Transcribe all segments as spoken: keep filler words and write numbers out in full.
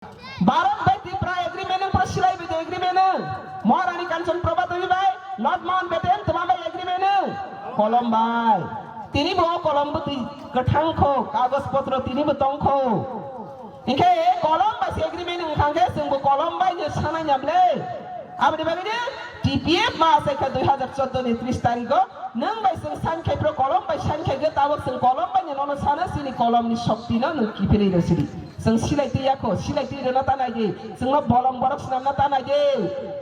Bharat bai Tripura agreement wng, pura silai bai agreement wng. Maharani Kanchan Prabha Devi bai, Lord Mountbatten twma bai agreement wng. Kolom bai. Tini bo kolom bwtwi kwthang kho, kagoj potro tini bo tong kho. Hinkhe kolom bai se agreement wng kha khe chwng bo kolom bai no sanai ya ble. Aboni bagwi de T P F ma asai kha dui hazar chordo ni tris tarikh o nwng bai chwng sign khai phro, kolom bai sign khai khe tabok chwng kolom bai no nono sana chini kolom ni shokti no nwng kiphilwi rw sidi. Chwng silai twi ya kho, silai twi rwna ta nai di. Chwngno bolong borok swnamna ta nai di.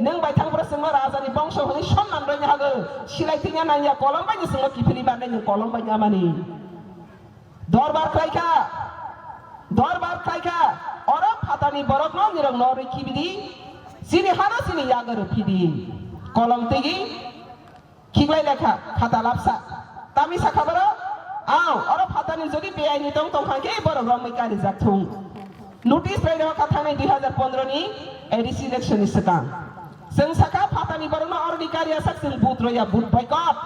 Nwng bai thang phro chwngno raja ni bongso hwnwi sonman rwina hago. Silai twi ya nang ya, kolom bai no chwngno kiphilwi mannai nwng kolom bai ya mani. Dorbar khlai kha, dorbar khlai kha, oro phatani borokno nirok norwi kibidi, chini hano chini yago rw phidi. Kolom twigi khiklai lekha, khata lapsa. Tamni sakha borok, aw, oro phatani jodi beaini tong tong kha khe borok romwi karijak thung. Notice bai rw kha thangnai dui hazar pondro ni A D C election ni swkang. Chwng sakha phatani borokno oroni kari asak chwng vote roya, vote boycott.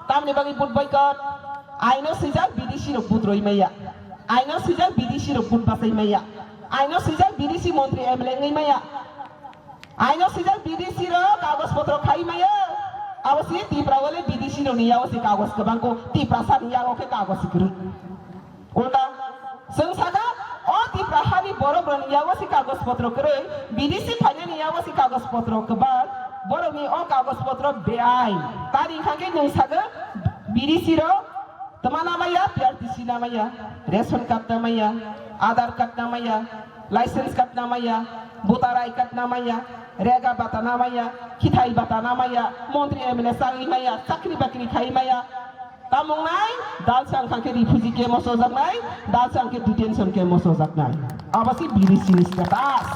Tamni bagwi vote boycott? Aino swijak B D C rok vote roi maya. Aino swijak B D C rok vote bachai maya. Aino swijak B D C montri M L A wngwi maya. Aino swijak B D C rok kagoj potro khai maya. Abo si Tipra wale B D C rok ni yago si kagoj kwbang ko, Tiprasa ni yago khe kagoj si kwrwi. Ulta, chwng sakha, o Tipra hani borok rokni yago si kagoj potro kwrwi, B D C phainani yago si kagoj potro kwbang, borokni o kagoj potro beain. Tari wngkha khe nwng sakha, B D C rok twma na maya, P R T C na maya, ration card na maya, Aadhaar card na maya, license card na maya, voter I card na maya, rega bata na maya, khithai bata na maya, montri M L A chagwi maya, chakri bakri khai maya, Tamung nai, dalsa wngkha khe refugee camp o sojaknai, dalsa wngkha khe detention camp o sojaknai. Abo si B D C ni status.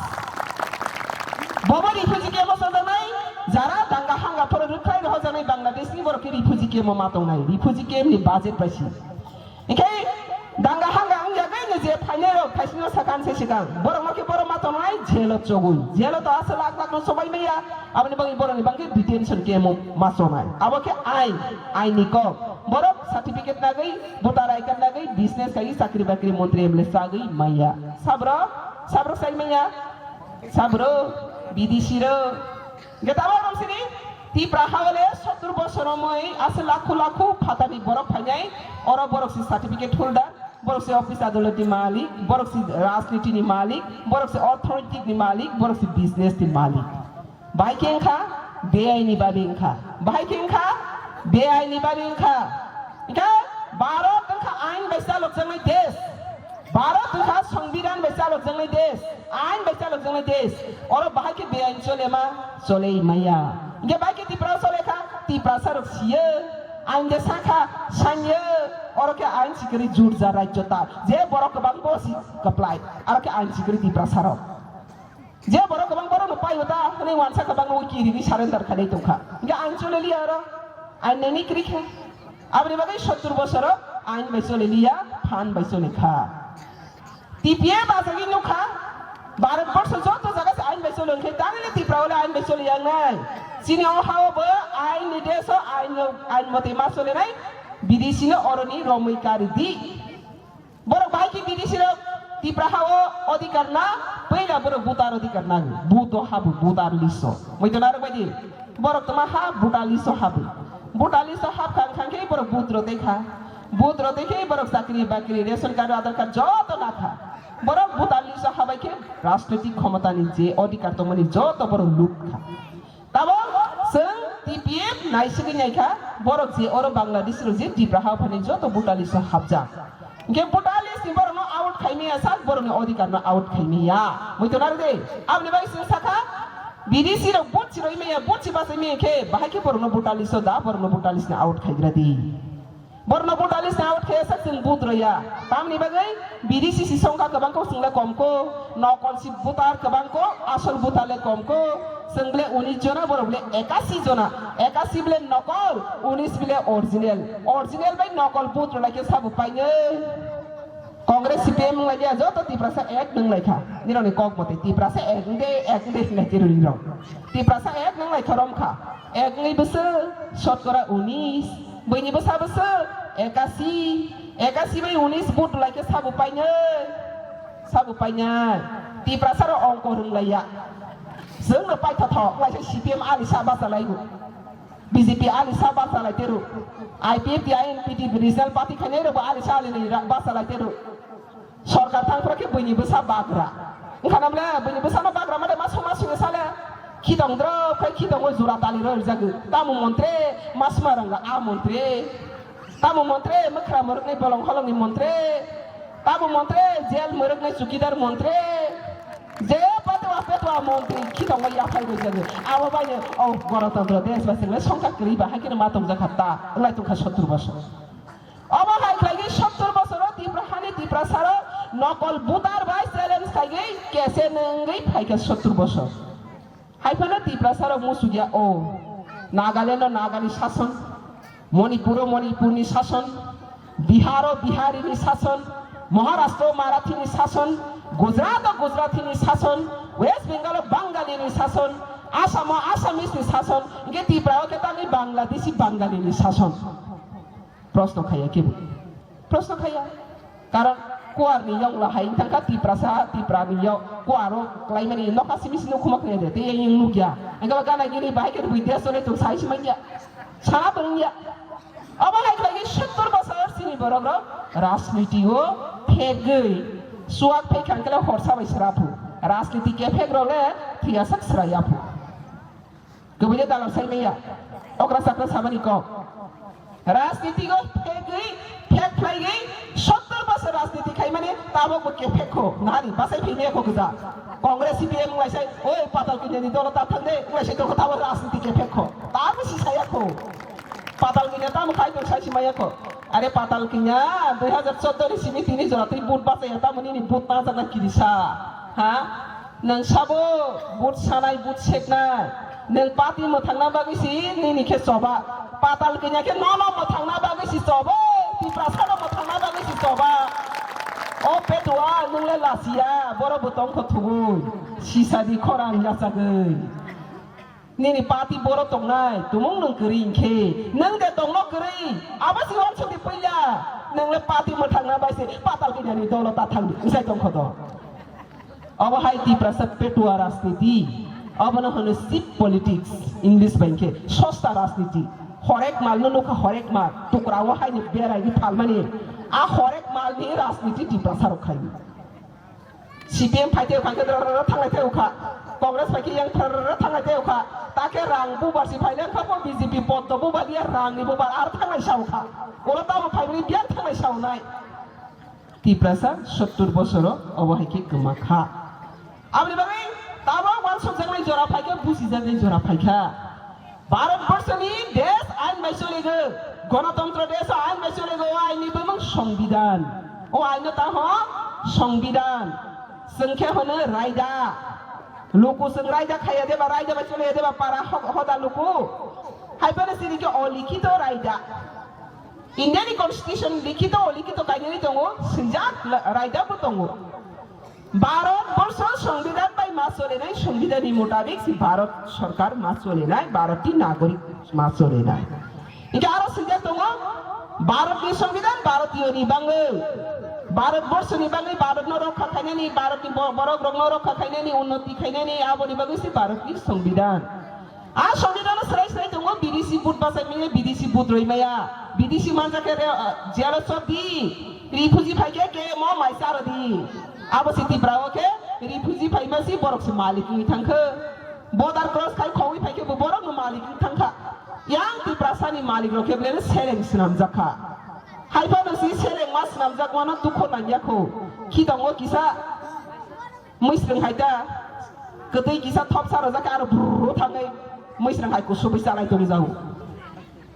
Bobo refugee camp o sojaknai, jara danga hanga phoro rwkhlai rohojaknai Bangladesh ni borok khe refugee camp o ma tongnai, refugee camp ni budget bai si. Hinkhe danga hanga wngya khe je phainai rok thaisino sakan se sikang. Borok no khe borok ma tongnai jail o chogwi. Jail o to aswk lakh lakh no chobai maya. Aboni bagwi borokni bagwi detention camp o ma chonai. Abo khe ain, ain ni kok. Borok certificate nagwi, voter I card nagwi, business khai chakri bakri montri M L A chagwi maya. Sabrok, sabrok chai maya. Sabrok, B D C rok. Geta borok sini, Tipra hawale sottur bosor romwi ase lakhu lakhu phatani borok phainai. Oro borok si certificate holder, borok si office adolot ni malik, borok si rajniti ni malik, borok si orthonoitik ni malik, borok si business ni malik. Bahai khe wngkha, beaini babi wngkha. Bahai khe wngkha, beaini babi wngkha. Wngkha, Bharat wngkha ain bai chalokjaknai desh. Bharat wngkha Songbidan bai chalokjaknai desh. Ain bai chalokjaknai desh. Oro bahai khe beain chole ma, chole maya. Hingkhe bahai khe Tripura chole kha, Tiprasa rok siyo. Ain de sakha, sanye. Oro khe ain sikiri jur jar rajyo ta. Je borok kwbang bo si kwplai. Aro khe ain sikiri Tiprasa rok. Je borok kwbang borokno paio ta hwnwi wansa kwbangma wi kirigwi surrender khainai tongkha. Hingkhe ain chole liya oro, ain nini kwrwi kha. Aboni bagwi sottur bosoro ain bai chole liya, phan bai chole kha. T P F bachagwi nukha, Bharat borsho joto jaga se ain bai chole, hwnkhe tamile Tripura ole ain bai chole yangnai. Chini o hao bo ain ni desh o ain, ain mote ma chole nai, B D C no oroni romwi kari di. Borok bahai khe B D C rok Tipra ha o odhikar na, puila borok voter odhikar nango. Vote o habu, voter list o. Muitu narwk bai di. Borok tongma ha voter list o habu. Voter list o hap kha wngkha khe borok vote rw tei kha. Vote rw tei khe borok chakri bakri, ration card, Aadhaar card joto na kha. Borok voter list o habai khe rajnoitik khomota ni je odhikar tongmani joto borok luk kha. Tabok chwng T P F naisigwi naikha, borok je oro Bangladesh rok je Tipra ha phani joto voter list o hapjak. Hingke voter list ni borok no out khaimaya sak, borok ni odhikar no out khaimaya. Muitu narwk de, aboni bagwi chwng sakha, B D C rok vote si roi maya, vote si bachai maya khe, bahai khe borok no voter list o da, borok no voter list ni out khaigra di. Borno voter list ni out khe sak chwng vote rwya. Tamni bagwi B D C si songkha kwbang kok chwngla kom ko. Nokol si voter kwbang ko, asol voter le kom ko. Chwng bole unis jona, borok bole ekasi jona. Ekasi bole nokol, unis bole original. Original bai nokol vote rwlai khe sabo painai. Congress C P M wng lai ya, joto Tiprasa ek nwng lai kha. Nirok ni kok mote Tiprasa ek wng de, ek wng de hinlai tiro nirok. Tiprasa ek nwng lai kha rom kha. Ek wngwi bwswk, sotkora unis. Buini bwsa bwswk ekasi, ekasi bai unis vote lai khe sabo painai, sabo painai. Tiprasa rok ongko rwnglaiya. Chwngno paithothok, laisa C P M alisa bachalaigo. B J P alisa bachalaiteru. I P F T, I N P T regional party khainai rokbo alisa alini ra-, bachalaiteru. Sorkar thangphra khe buini bwsa bagra. Wngkha namle buini bwsano bagra made ma suma sini sale. Khitong drop khai khitong o jura tali rw rwjago. Tamo montri, ma suma rangga a montri. Tamo montri, mwkhra mwrwknai bolong holongni montri. Tamo montri, jail mwrwknai chukidar montri. Je patwa petwa montri, khitong o yaphai rw rwjago. Abo baino, o Gorotontro desh ba sengle songkha kwrwi ba hai kheno ma tongjakha ta. Wlai tongkha sottur bosor. Omo hai khlaigwi sottur bosoro Tipra hani Tiprasarok nokol voter bai challenge khaigwi kese nungwi phaikha sottur bosor. Hai phano Tiprasarok musukya o Nagalando Nagani sason, Manipuro Manipurni sason, Biharo Biharini sason, Maharashtra Marathini sason, Gujarat Gujarathini sason, West Bengal Bangalini sason, Assam Assameseni sason, hingke Tripura o khe tangwi Bangladeshi Bangalini sason. Proshno khaiya kebo. Proshno khaiya. Karon kuar ni yong la hai thangkha Tiprasa, Tipra ni yong kuar o klaimani nokha simi sini khuma khaiya de. Tei yang nukya. Engkha ba gana gini bahai khe bui dia sole tung sai si manya. Sana tung ya. Abo hai khlai sottur bosor sini borok rok rajniti o phegwi suak phai khangkhe horsa bai sra phu. Rajniti ke pheg rok le thiya sak sra ya phu. Kwbangya dalal sai maya. Okra sakra samani kok. Rajniti o phegwi, phek phlaigwi, sottor bosor rajniti khaimani tabok bo kephek kho. Nani basai phimya kho gwja. Congress C P M wnglaisai, oi patal kinyani dolo ta thangde, wnglaisai tongkho tabo rajniti kephek kho. Tamo si saya kho. Patal kinya tamo khai tong sai si maya kho. Are patal kinya, dui hajar choudo ni simi tini jora tei vote bachaya tamo nini vote na jana kirisa. Ha? Nwng sabo but sanai, but seknai. Nwng party mwthangna bagwi si nini khe choba. Patal kinya khe nono mwthangna bagwi si chobo. Tiprasano mwthangna bagwi si choba. O petua nwng le lasiya, borok bo tongkho thubui. Sisadi khorang yachagwi. Nini party borok tongnai, tumung nwng kwrwi hinkhe. Nwng de tongno kwrwi. Abo si wansukdi puila. Nwng le party mwthangna bai se patal kinyani dolo ta thangdi. Isai tongkho do. Obo hai Tiprasa petua rajniti, obono hwno cheap politics, English bai khe sosta rajniti. Horek mal no nukha, horek mal, tukra o hai ni berai ni phalmani, a horek mal ni rajniti Tiprasa rok khai. C P M phai tei kha khe dra dra thanglai tei kha, Congress phai khe yang dra dra thanglai tei kha, ta khe rang bubar si phai le kha bo B J P pot to bubar ya rang ni bubar ar thanglai sa kha, oro tamo phai bini biang thanglai sa nai. Tiprasa sottur bosoro obo hai khe kwma kha. Aboni bagwi tabok uansukjaknai jora phai kha, busijaknai jora phai kha. Bharat borsoni desh ain bai choligo, gonotontro desh ain bai choligo, o ain ni bumung songbidan. O ain no ta hwn songbidan. Chwng khe hwno raida. Luku chwng raida khaiya deba, raida bai choliya deba para ho-, hoda luku. Hai phano chini khe olikhito raida. Indiani constitution likhito olikhito kainwi tongo, swijak la-, raida bo tongo. Bharat borsho songbidan bai ma solenai, songbidan ni mutabik si Bharat sorkar ma solenai, Bharat ni nagorik ma solenai. Hingke aro swijak tongo, Bharat ni songbidan Bharatiyo ni bangwi, Bharat borsho ni bangwi, Bharat no rokha khainani, Bharat ni bo-, borok rok no rokha khainani, unnoti khainani, aboni bagwi si Bharat ni songbidan. A songbidan no srai srai tongo, B D C vote bachai maya, B D C vote roi maya, B D C manjak khe re, ah, jail o chop di, refugee phai khe K M o mai charo di. Abo se Tripura o khe refugee phai ma si borok se malik wngwi thang khe. Border cross khai khogwi phai khe bo borok no malik wngwi thang kha. Yang Tiprasa ni malik rok khe belai no seleng swnam jak kha. Hai phano si seleng ma swnam jak mano dukho nang ya kho. Khitongo kisa Mwisrwng hai ta, kwtwi kisa thopsa rwjak khe aro brrrr thangwi mwisrwng hai kusubwi chalai tongjago.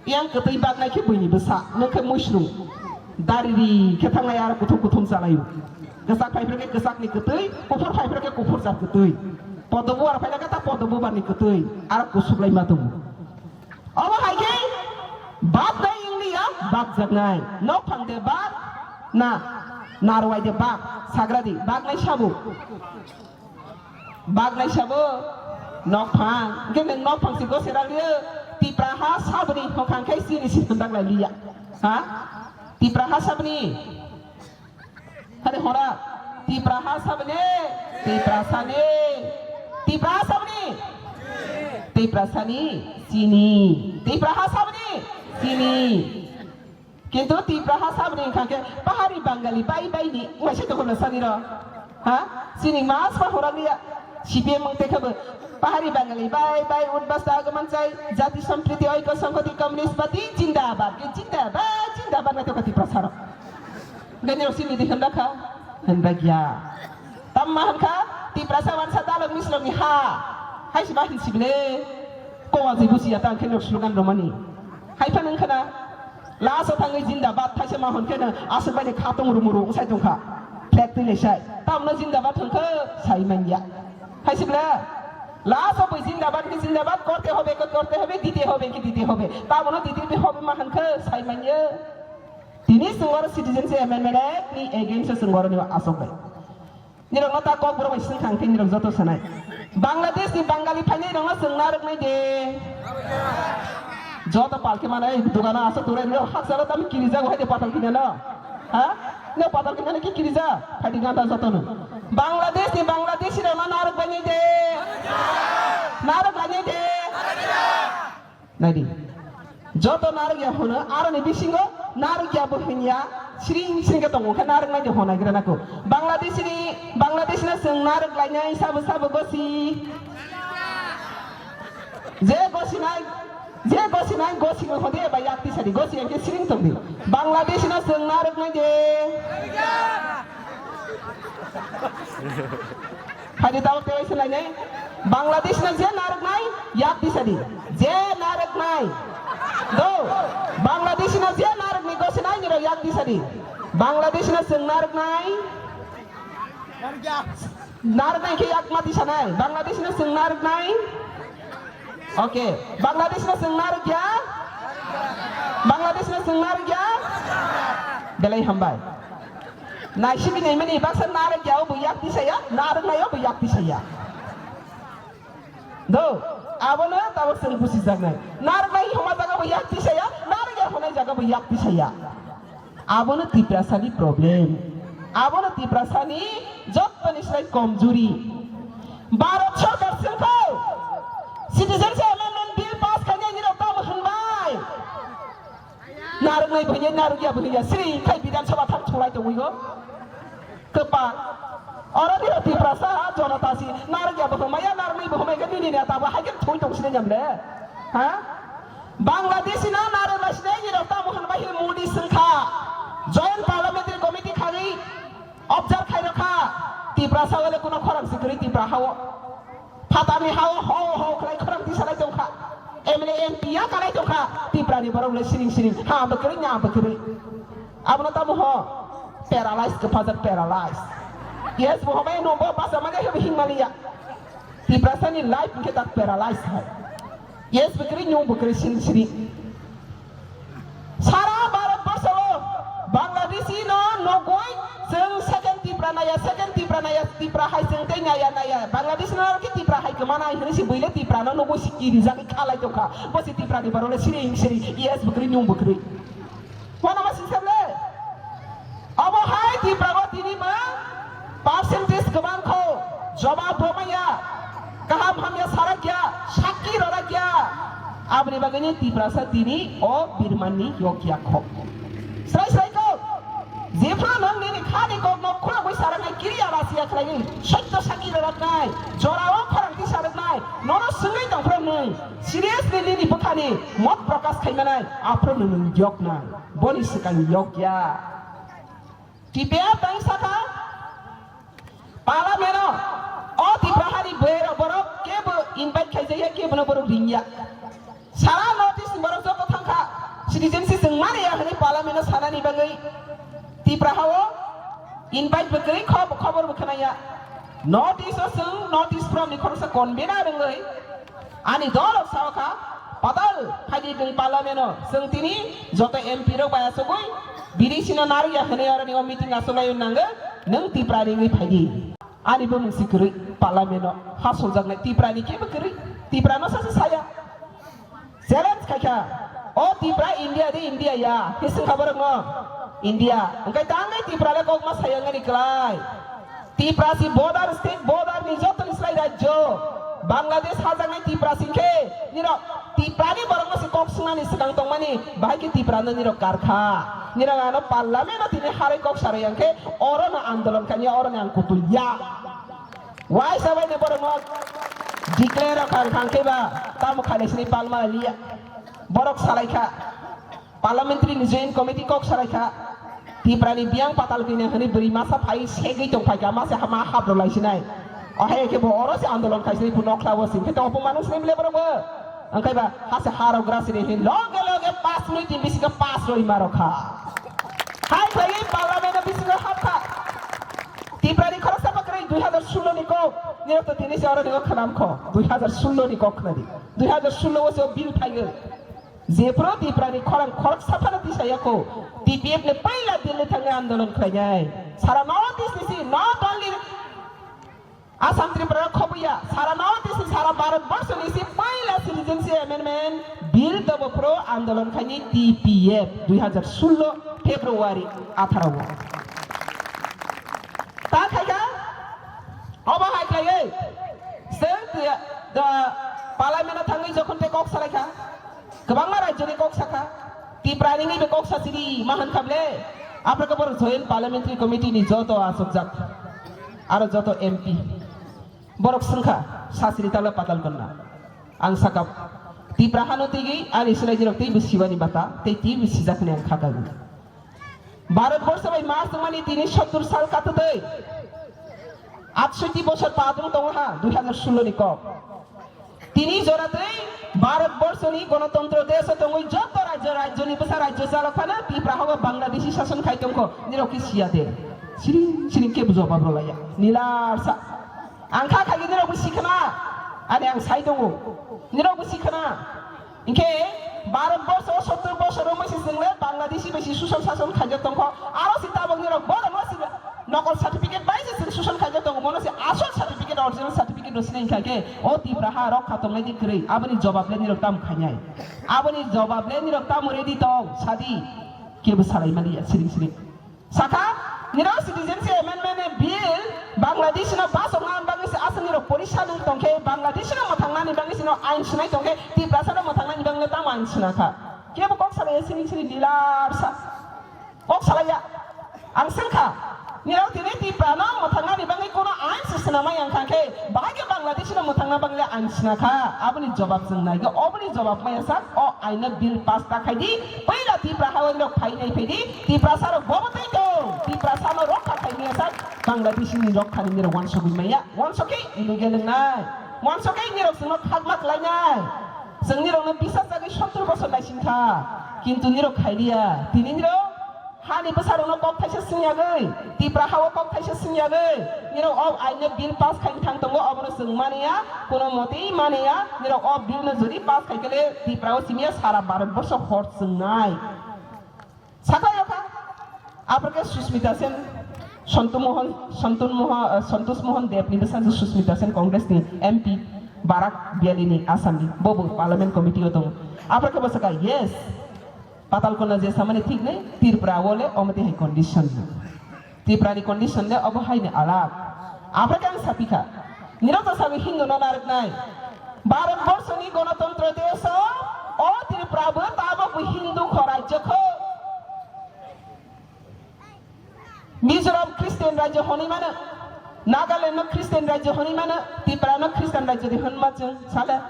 Yang kwtwi baknai khe buini bwsa, nwng khe mwisrwng. Dari ri khe thangnai aro kuthum kuthum chalaio. Kwchak phai phre khe kwchakni kwtwi, kuphur phai phre khe kuphur jat kwtwi. Podo bubar phai khe ta podo bubarni kwtwi, aro kusublai ma tongo. Omo hai khe bak dai wngli ya, bakjaknai. Nokphang de bak, na, narwai de bak, sagra di, baknai sabo. Baknai sabo, nokphang. Hingke nwng nokphang si gose rak rio, Tipra ha saboni hokhang khai sini si tondak lai liya. Ha? Tipra ha saboni. Hade hora. Tipra ha sabni, Tiprasani, Tipra ha sabni, Tiprasani, sini, Tipra ha sabni, sini. Kintu Tipra ha sabni wngkha khe pahari Bangali bai bai ni wngma se tongkha sani ro. Ha? Sini mas pa hora niya. C P M wngte khe bo pahari Bangali bai bai udbasta agman chai jati sampriti oiko sanghati communist party jindabad ke jindabad jindabad nai tongkha Tiprasa ro. Gani rok sini di hwnda kha? Hwnda gya. Tamma hwn kha Tiprasa wansa dalok mislokni ha. Hai si ba hin si ble. Kowa jai busi ya ta ang khe nok slogan romani. Hai phan wng khana. Last o thangwi jindabad thaisa ma hwn khe no aswk bai ni khatong rumu ru wngsai tong kha. Flag twi lai sai. Tamno jindabad hwn khe sai man ya. Hai si ble. Last o bui jindabad ki jindabad korte hobe ko korte hobe dite hobe ki dite hobe. Tamono dite bi hobe ma hwn khe sai man ya. Tini chwng oro Citizenship Amendment Act ni against o chwng oro ni aswk bai. Nirok no ta kok borok bai swng thang khe nirok joto sanai. Bangladesh ni Bangali phainai rok no chwng narwk nai de. Joto palke mano ei dogano aswk turai nirok hakchalo tamo kirijak hai de patal kina no. Ha? No patal kina ki kirija? Phaidi ganda joto no. Bangladesh ni Bangladeshi rok no narwk bai nai de. Narwk bai nai de. Naidi. Joto narwk ya hwno, aroni bisingo narwk ya bo hwnya, siring siring khe tongo, khe narwk nai de hwnai gra nako. Bangladesh ni, Bangladesh no chwng narwk lainai sabo sabo gosi. Je gosi nai, je gosi nai, gosi no hode ba yak tisadi, gosi ya khe siring tongdi. Bangladesh no chwng narwk nai de. Phaidi tabuk tei waisa lainai. Bangladesh no je narwknai yak tisadi. Je narwknai. Do. Bangladesh no je narwkni gosinai nirok yak tisadi. Bangladesh no chwng narwknai. Narwknai khe yak ma tisanai. Bangladesh no chwng narwknai. Okay. Bangladesh no chwng narwkya. Bangladesh no chwng narwkya. Belai hambai. Naisingni naimani baksa narwk ya, obo yak tisaya, narwk nai obo yak tisaya. Do, abono tabuk chwng busijaknai. Narwk nai hwnma jaga bo yak tisaya, narwk ya hwnai jaga bo yak tisaya. Abono Tiprasani problem. Abono Tiprasani jottoni slai komjuri. Bharat sorkar swngkho, Citizenship Amendment Bill pass khainai nirok tamo hwnbai. Narwknai bwhaiya, narwkya bwhaiya, sri khai Bidhan Sabha thang thulai tongwi go. Kwpal. Oro ni Tiprasa ha jonota si, narwkya bwhwmaya, narwknai bwhwmaya khe nini neta bo hai khe thwi tong sini nyamle. Ha? Bangladeshi na narwkna sini ni rok tamo hwn bai Modi swngkha. Joint Parliamentary Committee khagwi observe khai rokha. Tiprasa wale kuno khorang si kwrwi Tipra hao. Phatarni hao ho ho khlai khorang tisalai tongkha. M L A M P ya kalai tongkha. Tiprani borok le siring siring. Ha bwkrwi nya bwkrwi. Abono tamo ho. Paralyze kwphajak paralyze. Yes bo homai no bo basa manya hebo hingmaliya. Tiprasani life hwnkhe tak paralyze hai. Yes bwkrwi nyo bwkrwi siring siring. Sara Bharat borsho o Bangladeshi no nugwi chwng second Tipra naya, second Tipra naya, Tipra hai chwng tei naya naya. Bangladeshi no khe Tipra hai kwmanai hwnwi si buile Tipra no nugwi si kirijagwi khalai tongkha. Bo si Tipra ni borok le siring siring, yes bwkrwi nung bwkrwi. Wano ma singsem le? Obo hai Tipra o tini ma percentage kwbang kho, jobab bo maya, kaham hamya sarakya, sakki rorakya. Aboni bagwi ni Tiprasa tini o birmanni yokya kho. Srai srai kok. Jephru nwng nini khani kokno khulogwi saraknai kiriya rasiya khlaigwi sotto sakki roraknai, jorao khorang tisa rwknai, nono swngwi tongphru nwng seriously nini bwkhani mot prokash khaimanai, aphru nwng yoknai. Boni swkang yokya. T P F tang sakha, Parliament o, o Tipra hani bwrwi rok borok kebo invite khaijakya, kebo no borok ringya. Sara North East ni borok joto thangkha, citizenship chwng mani ya hwnwi Parliament o sanani bagwi Tipra hao invite bwkrwi khob-, khobor bwkhwnaya. North East o chwng North East Forum ni khoroksa convener wngwi Ani dol rok sao kha, patal phaidi nwng Parliament o, chwng tini joto M P rok bai achugwi B D C no narwkya hwnwi oroni o meeting achuklai nango, nwng Tipra ni wngwi phaidi. Ani bumung si kwrwi Parliament o ha soljaknai Tipra ni kebo kwrwi, Tipra no sasu saya. Challenge khaikha, o Tipra India de India ya, hising kha borok no India, hwnkhe tangwi Tipra le kokma saya wngani kwlai. Tiprasi border, state border ni joto ni slai rajyo, Bangladesh hajaknai Tiprasi khe nirok Tiprani borokno se kok swngnani swkang tongmani bahai khe Tiprano nirok karkha. Nirok ano parliament o tini harwi kok sarwi ang khe orono andolon khainai, oroni ang kutul ya. Waisa bai ni borok no declare rok kha kha khe ba tamo khainai sini palma liya. Borok salai kha. Parliamentary ni joint committee kok salai kha. Tiprani biyang patal kini hani bwrwi masa phai segwi tong phai kha, masa hama hap rw lai sinai. Ohai khe bo oro se andolon khai sinai, phu nokla bo sing khe tong phu manung sinai bile borok bo. Ang khai ba hase harok gra sini hin loge loge paanch minute ni bisingo pass rw ima rw kha. Hai khlaiwi parliament o bisingo hap kha. Tiprani khoroksa bakrwi dui hazar sullo ni kok, nirok to tini se oro ni kok khwnam kho, dui hazar sullo ni kok khwnadi. Dui hazar sullo o se o bill phaiwi. Jephru Tiprani khorang khoroksa phano tisaya kho, T P F ni paila Delhi thangwi andolon khlainai. Sara North East ni si, not only Assam Tripura khobuya, sara North East ni sara Bharat borsho ni si paila Citizenship Amendment Bill dobo phuru andolon khainai T P F dui hazar sullo February atharo o. Ta khaikha, obo hai khlaiwi, chwng the, the parliament o thangwi jokhon tei kok salaikha, kwbangma rajyoni kok sakha, Tiprani wngwi be kok sachiri ma hwn kha ble, aphra khe borok Joint Parliamentary Committee ni joto achukjak, aro joto M P. Borok swngkha, sachiri tala patal konna. Ang sakha, Tipra hano twiwi ani swlaijwrok teibo sibani bata, tei teibo sijak hwnwi ang kha kago. Bharat borsho bai ma swngmani tini sottur sal katutwi. Atshoti bosor padung tongo ha, dui hazar sullo ni kok. Tini joratwi Bharat borsho ni gonotontro desh o tongwi joto rajyo, rajyo ni bwsa rajyo chalok phano Tipra hago Bangladeshi sason khai tongkho, nirok khe siya de. Siring siring kebo jobab rwlaiya. Nilar sa. Ang kha khaikhe nirokbo sikhna, ani ang sai tongo, nirokbo sikhna. Hinkhe Bharat borsho sottur bosorno mwsising le Bangladeshi bai si suson sason khaijak tongkho, aro si tabok nirok bono no si nokol certificate bai si chwng suson khaijak tongo, bono si asol certificate, original certificate no sinai hinkha khe o Tipra ha rok kha tongnai di kwrwi, aboni jobab le nirok tamo khainai, aboni jobab le nirok tamo ready tong sadi, kebo salai maliya siring siring. Sakha, nirok Citizenship Amendment Bill Bangladesh no basokna bagwi se aswk nirok porisa nung tongkhe, Bangladesh no mwthangnani bagwi se no ain swnai tongkhe, Tiprasa no mwthangnani bagwi no tamo ain swnakha? Kebo kok salai siring siring dilar sa. Kok salaiya. Ang swngkha, nirok tini Tipra no mwthangnani bagwi kono ain se swnamai ang kha khe, bahai khe Bangladesh no mwthangna bagwi ain swnakha? Aboni jobab chwng naigo, oboni jobab maya sak, o ain no bill pass ta khai di, puila Tipra ha o nirok phai nai phai di, Tiprasa rok bo mwtai tong, Tiprasa no rokha khai maya sak, Bangladesh ni rokha ni nirok wansogwi maya, wansokhe illegal wngnai, wansokhe nirok chwngno khakma khlainai, chwng nirokno bisas jagwi sottur bosor naising kha, kintu nirok khailiya, tini nirok hani bwsarokno kok thaisa swngyagwi, Tipra ha o kok thaisa swngyagwi, nirok o ain no bill pass khai thang tongo, obono chwng maniya, kono motwi maniya, nirok o bill no jodi pass khai khe le Tipra o simiya sara Bharat borsho hor chwngnai. Sakha yokha, aphar khe Susmita Sen, Santu Mohan, Santu Mohan, eh, Santosh Mohan Deb ni bwsajwk Susmita Sen, Congress ni M P, Barak Valley ni Assam ni, bobo Parliament Committee o tongo. Aphar khe bo sakha, yes, Patal Kona je samani thik nai, Tripura o le omo twi hai condition ni. Tripura ni condition le obo hai ni alak. Aphar khe ang sapikha, nirok to sabi Hindu no narwknai. Bharat borsho ni gonotontro desh o, o Tripura bo tabok bo Hindu kho rajyo kho. Mizoram Christian rajyo hwnwi mano, Nagaland no Christian rajyo hwnwi mano, Tripura no Christian rajyo di hwnma chwng sale.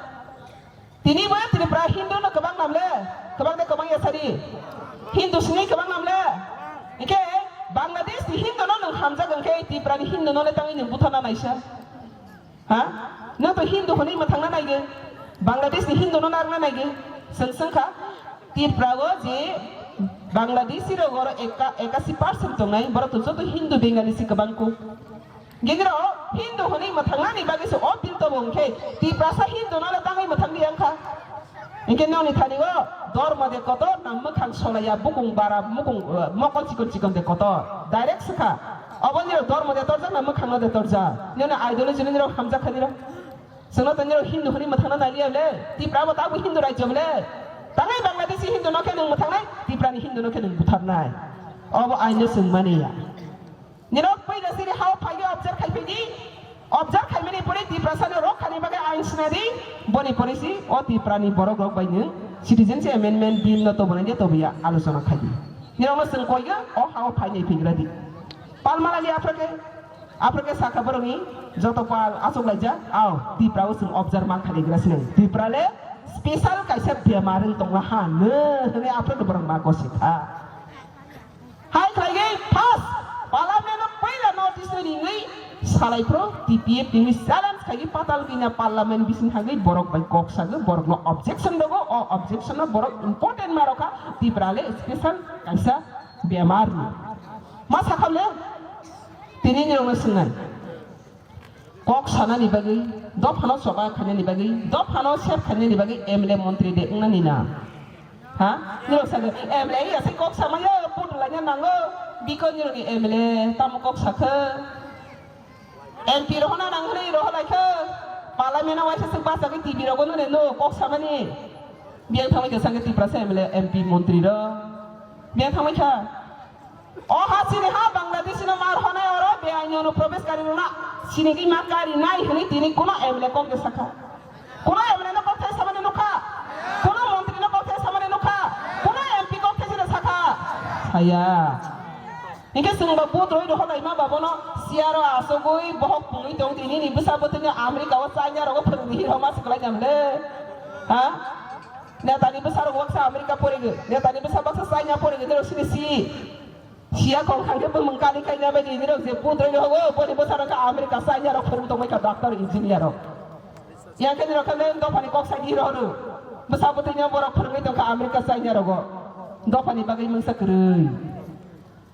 Tini bo Tripura Hindu no kwbang nam le, kwbang de kwbang ya sari. Hindu sini kwbang nam le. Ike Bangladesh ni Hindu no nwng hamjak wngkhe Tripura ni Hindu no le tangwi nwng butharna naisa. Ha? Nwng to Hindu hwnwi mwthangna naigwi, Bangladesh ni Hindu no narwkna naigwi, chwng swngkha, Tripura o je Bangladeshi rok oro eka-, ekasi percent tongnai, borok to joto Hindu Bengali se kwbang kuk. Gini rok Hindu hwnwi mwthangnani bagwi se o bill tobo hwnkhe, Tiprasa Hindu no le tangwi mwthangdi wngkha. Hinkhe nokni thani o dormo de kotor na mwkhang solaiya bukung bara mukung, eh, mokol chikon chikon de kotor. Direct swkha. Obo nirok dormo de torjak na mwkhang no de torjak. Nini ideology no nirok hamjak kha nirok. Chwngno to nirok Hindu hwnwi mwthangna naliya le. Tipra bo tabuk Hindu rajyo bole. Tangai Bangladeshi Hindu no khe nwng mwthangnai, Tiprani Hindu no khe nwng butharnai. Obo aino chwng mani ya. Nirok puila sini hao phaidi observe khai phaidi. Observe khaimani pore Tiprasa no rok khani bagwi ain sina di. Boni pore si o Tipra ni borok rok bai nwng Citizenship Amendment Bill no tobonai de tobiya alochona khaidi. Nirok no chwng koiga o hao phainai phingra di. Palmala ni aphra ke, aphra ke sakha borok ni joto pal achuk laijak. Ao Tipra o chwng observe ma khani gra sinai. Tipra le special kaisa bemar wng tongla ha nw hwnwi aphra ke borok ma gosi kha. Hai khlaigwi first Parliament no puila notice ni ringwi salai phro T P F ni challenge khaigwi patal gina Parliament bising thangwi borok bai kok sagwi borok no objection dogo, o objection no borok important ma rokha Tipra le special kaisa bemar ni. Ma sakha le tini ni rokno swngnai. Kok sanani bagwi, dophano choba khainani bagwi, dophano sep khainani bagwi M L A montri de wngnani na? Ha? Nirok sago, M L A ya se kok samaya, pudulaina nango, biko nirokni M L A tamo kok sakha? M P rohona nang hwnwi roholaikha, Parliament-o waisa se bachagwi T V rogo nune no kok samani. Biyang thangwi khe sangkhe Tiprasa M L A, M P, montri rok. Biyang thangwi kha. O ha chini ha Bangladeshi no mar honai oro beaini ono probesh kari runa chini ki ma kari nai hwnwi tini kuno M L A kok de sakha. Kuno M L A no kok thai samani nukha. Kuno montri no kok thai samani nukha. Kuno M P kok thai sida sakha. Saya. Hingke chwng ba vote roi rohor lai ma ba bono siyaro asogoi bohok pungwi tong tini ni bwsa bwtwi ni America o China rogo phwrwngwi hi roma siklai jam le. Ha? Netani bwsa rok waksa America porigwi. Netani bwsa baksa China porigwi. Nirok sini si. Siya kong khangke bumung kali kanya bai di nirok je pudroi ni hogo, boni bwsa rok America, China rok phuru tongbai kha doctor, engineer rok. Yang khe nirok khe leng dophani kok sai di rohoro. Bwsa bwtwi no borok phwrwngwi tongkha America, China rogo. Dophani bagwi mungsa kwrwi.